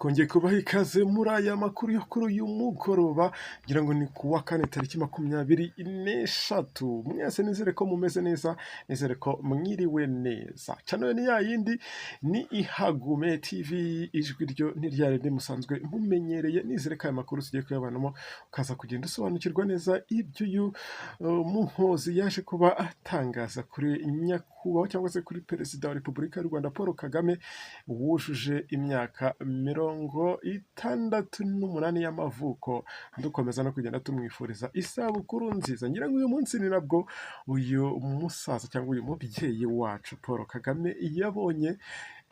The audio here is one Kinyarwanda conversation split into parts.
Twongeye kubaha ikaze muri aya makuru yo kuri uyu mugoroba, ngira ngo ni ku wa kane tariki 23. Mwese nizere ko mumeze neza, nizere ko mwiriwe neza. Channel ni ya yindi, ni Ihagume TV, ijwi ryo ni rya rindi musanzwe mumenyereye. Nizere ko aya makuru tugiye kuyabanamo ukaza kugenda usobanukirwa neza iby'uyu Muhozi yaje kuba atangaza kuri nyakubahwa cyangwa se kuri Perezida wa Repubulika y'u Rwanda Paul Kagame, wujuje imyaka 68 y'amavuko. Dukomeza no kugenda tumwifuriza isabukuru nziza. Ngira ngo uyu munsi ni nabwo uyu musaza cyangwa uyu mubyeyi wacu Paul Kagame yabonye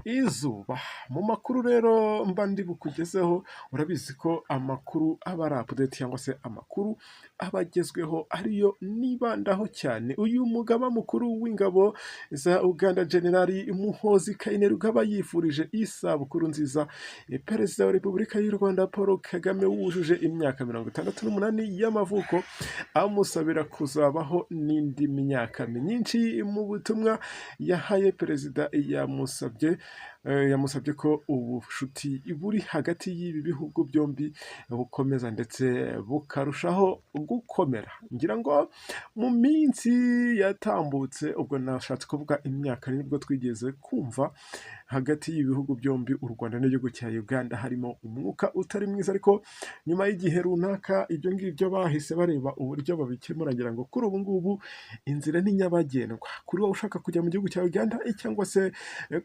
izuba. Mu makuru rero mba ndi bukugezeho, urabizi ko amakuru aba ari update cyangwa se amakuru aba agezweho ariyo nibandaho cyane. Uyu mugaba mukuru w'ingabo za Uganda, Generali Muhozi Kainerugaba, yifurije isabukuru nziza Perezida wa Repubulika y'u Rwanda Paul Kagame wujuje imyaka 68 y'amavuko, amusabira kuzabaho n'indi myaka myinshi. Mu butumwa yahaye perezida, yamusabye ko ubushuti buri hagati y'ibi bihugu byombi bukomeza ndetse bukarushaho gukomera. Ngira ngo mu minsi yatambutse, ubwo nashatse kuvuga imyaka, nibwo twigeze kumva hagati y'ibihugu byombi, u Rwanda n'igihugu cya Uganda, harimo umwuka utari mwiza, ariko nyuma y'igihe runaka ibyo ngibyo bahise bareba uburyo babikemura. Ngira ngo kuri ubu ngubu inzira ni nyabagendwa kuri wowe ushaka kujya mu gihugu cya Uganda, cyangwa se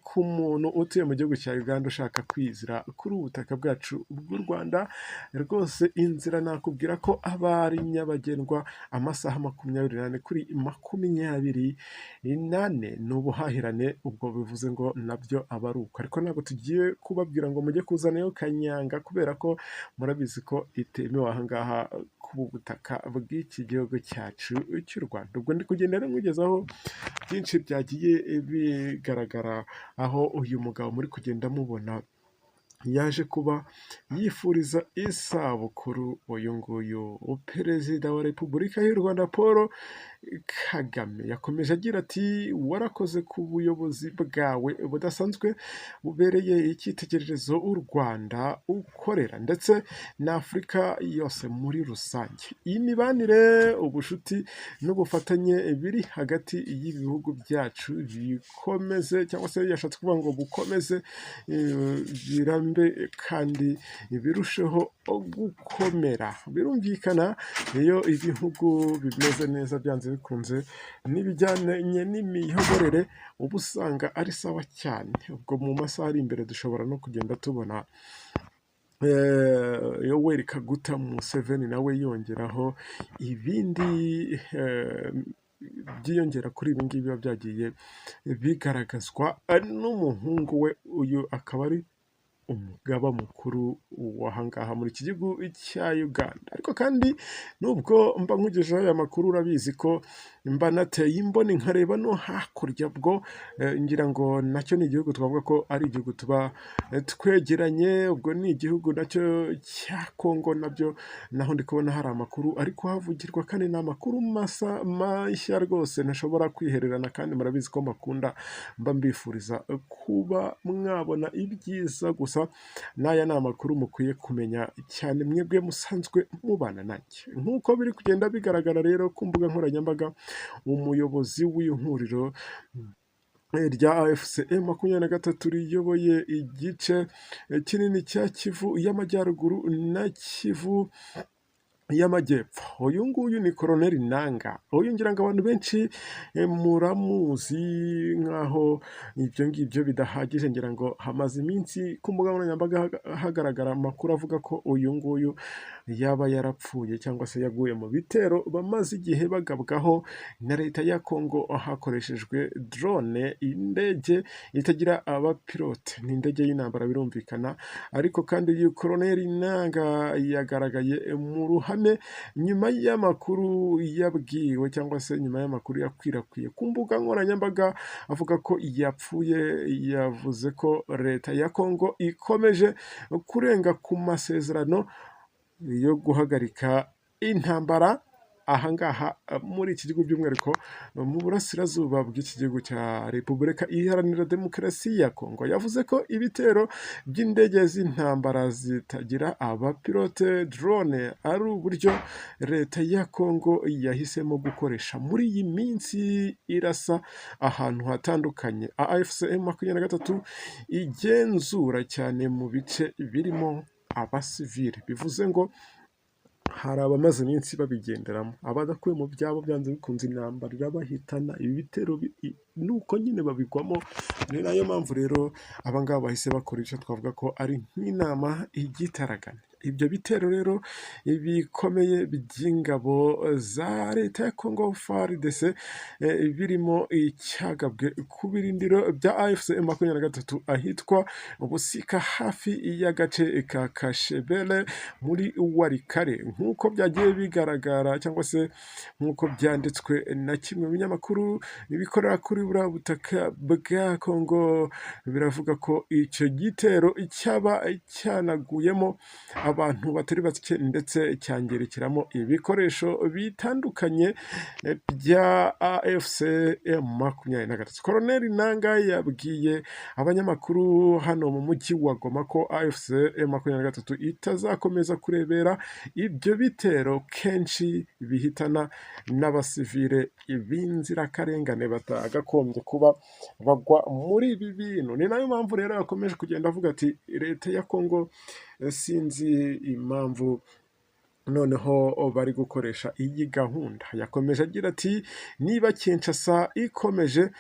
ku muntu utuye mu gihugu cya Uganda ushaka kwizira kuri ubu butaka bwacu bw'u Rwanda. Rwose inzira nakubwira ko aba ari nyabagendwa amasaha 24 kuri 24. Ni ubuhahirane, ubwo bivuze ngo nabyo aba ari uko, ariko ntabwo tugiye kubabwira ngo mujye kuzanayo kanyanga, kubera ko murabizi ko itemewe aha ngaha ku butaka bw'iki gihugu cyacu cy'u Rwanda. Ubwo ndi kugenda rero nkugezaho byinshi byagiye bigaragara, aho uyu mugabo muri kugenda mubona yaje kuba yifuriza isabukuru uyu nguyu Perezida wa Repubulika y'u Rwanda Paul Kagame. Yakomeje agira ati: "Warakoze ku buyobozi bwawe budasanzwe bubereye icyitegererezo u Rwanda ukorera ndetse na Afurika yose muri rusange. Iyi mibanire, ubucuti n'ubufatanye biri hagati y'ibihugu byacu bikomeze," cyangwa se yashatse kuvuga ngo bukomeze, "birambe kandi birusheho gukomera." Birumvikana, iyo ibihugu bimeze neza, byanze bikunze n'ibijyanye n'imiyoborere uba usanga ari sawa cyane. Ubwo mu masaha ari imbere dushobora no kugenda tubona Yoweri Kaguta Museveni nawe yongeraho ibindi byiyongera kuri ibi ngibi biba byagiye bigaragazwa n'umuhungu we, uyu akaba ari umugaba mukuru w'aha ngaha muri iki gihugu cya Uganda. Ariko kandi nubwo mba nkugejeho aya makuru, urabizi ko mba nateye imboni nkareba no hakurya. Ubwo ngira ngo nacyo ni igihugu twavuga ko ari igihugu tuba twegeranye, ubwo ni igihugu nacyo cya Kongo, nabyo naho ndi kubona hari amakuru ari kuhavugirwa, kandi ni amakuru masa mashya rwose ntashobora kwihererana, kandi murabizi ko mbakunda, mba mbifuriza kuba mwabona ibyiza gusa. N'aya ni amakuru mukwiye kumenya cyane mwebwe musanzwe mubana nanjye. Nk'uko biri kugenda bigaragara rero ku mbuga nkoranyambaga, umuyobozi w'ihuriro rya AFC M23 riyoboye igice kinini cya Kivu y'Amajyaruguru na Kivu y'Amajyepfo, uyu nguyu ni Koroneli Nanga. Uyu ngira ngo abantu benshi muramuzi. Nk'aho ibyo ngibyo bidahagije, ngira ngo hamaze iminsi ku mbuga nkoranyambaga hagaragara amakuru avuga ko uyu nguyu yaba yarapfuye cyangwa se yaguye mu bitero bamaze igihe bagabwaho na leta ya Kongo hakoreshejwe drone, indege itagira abapilote, ni indege y'intambara birumvikana. Ariko kandi uyu Koroneli Nanga yagaragaye mu ruhame nyuma y'amakuru yabwiwe cyangwa se nyuma y'amakuru yakwirakwiye ku mbuga nkoranyambaga avuga ko yapfuye. Yavuze ko leta ya Kongo ikomeje kurenga ku masezerano yo guhagarika intambara. Ahangaha muri iki gihugu, by'umwihariko mu burasirazuba bw'iki gihugu cya Repubulika Iharanira Demokarasi ya Kongo, yavuze ko ibitero by'indege z'intambara zitagira abapilote, drone, ari uburyo leta ya Kongo yahisemo gukoresha muri iyi minsi irasa ahantu hatandukanye AFC M23 igenzura, cyane mu bice birimo abasivile. Bivuze ngo hari abamaze iminsi babigenderamo, abadakuye mu byabo, byanze bikunze intambara irabahitana. Ibi bitero nuko nyine babigwamo. Ni nayo mpamvu rero abangaba bahise bakora icyo twavuga ko ari nk'inama igitaraganya. Ibyo bitero rero bikomeye by'ingabo za leta ya Congo FARDC birimo icyagabwe ku birindiro bya AFC M23 ahitwa Busika, hafi y'agace ka Kashebere muri Walikale, nk'uko byagiye bigaragara cyangwa se nk'uko byanditswe na kimwe mu binyamakuru bikorera kuri buriya butaka bwa Congo, biravuga ko icyo gitero cyaba cyanaguyemo abantu batari bake, ndetse cyangirikiramo ibikoresho bitandukanye bya AFC M23. Koroneli Nanga yabwiye abanyamakuru hano mu mujyi wa Goma ko AFC M23 itazakomeza kurebera ibyo bitero kenshi bihitana n'abasivile b'inzirakarengane batagakombye kuba bagwa muri ibi bintu. Ni nayo mpamvu rero yakomeje kugenda avuga ati leta ya Kongo sinzi impamvu noneho bari gukoresha iyi gahunda. Yakomeje agira ati: "Niba Kinshasa ikomeje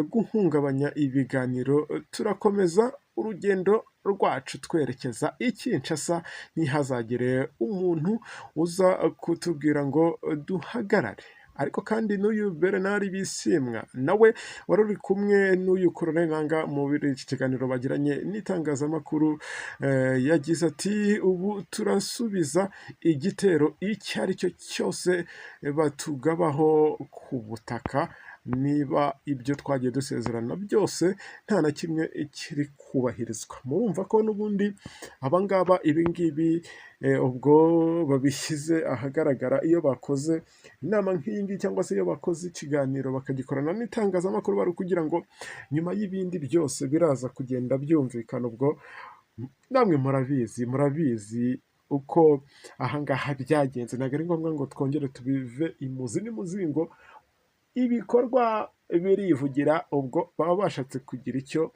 guhungabanya ibiganiro, turakomeza urugendo rwacu twerekeza i Kinshasa, ntihazagire umuntu uza kutubwira ngo duhagarare." Ariko kandi n'uyu Bernard Bisimwa nawe wari uri kumwe n'uyu Colonel Nanga muri iki kiganiro bagiranye n'itangazamakuru yagize ati: "Ubu turasubiza igitero icyo ari cyo cyose batugabaho ku butaka, niba ibyo twagiye dusezerana byose nta na kimwe kiri kubahirizwa." Murumva ko n'ubundi abangaba ibingibi ubwo babishyize ahagaragara iyo bakoze inama nk'iyi ngiyi, cyangwa se iyo bakoze ikiganiro bakagikorana n'itangazamakuru, bari kugira ngo nyuma y'ibindi byose biraza kugenda byumvikana. Ubwo namwe murabizi, murabizi uko ahangaha byagenze, ntabwo ari ngombwa ngo twongere tubive imuzi n'imuzingo, ibikorwa birivugira. Ubwo baba bashatse kugira icyo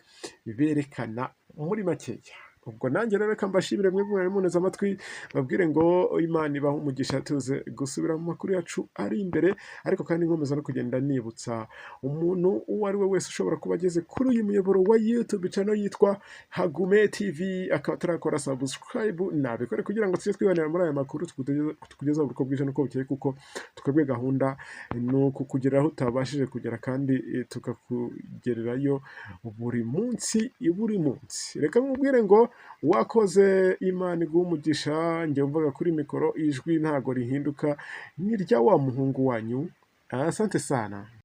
berekana muri makeya. Ubwo nanjye rero reka mbashimire mwebwe mwari muneze amatwi, babwire ngo Imana ibahe umugisha, tuze gusubira mu makuru yacu ari imbere. Ariko kandi nkomeza no kugenda nibutsa umuntu uwo ari we wese ushobora kuba ageze kuri uyu muyoboro wa YouTube channel yitwa Hagume TV akaba atarakora subscribe, nabikore kugira ngo tujye twibanira muri aya makuru tukugezaho buri uko bwije n'uko bukeye, kuko twebwe gahunda ni ukukugeraho utabashije kugera, kandi tukakugererayo buri munsi, buri munsi. Reka nkubwire ngo wakoze, Imana iguhe umugisha. Njye mvuga kuri mikoro, ijwi ntago rihinduka, ni irya wa muhungu wanyu. Asante sana.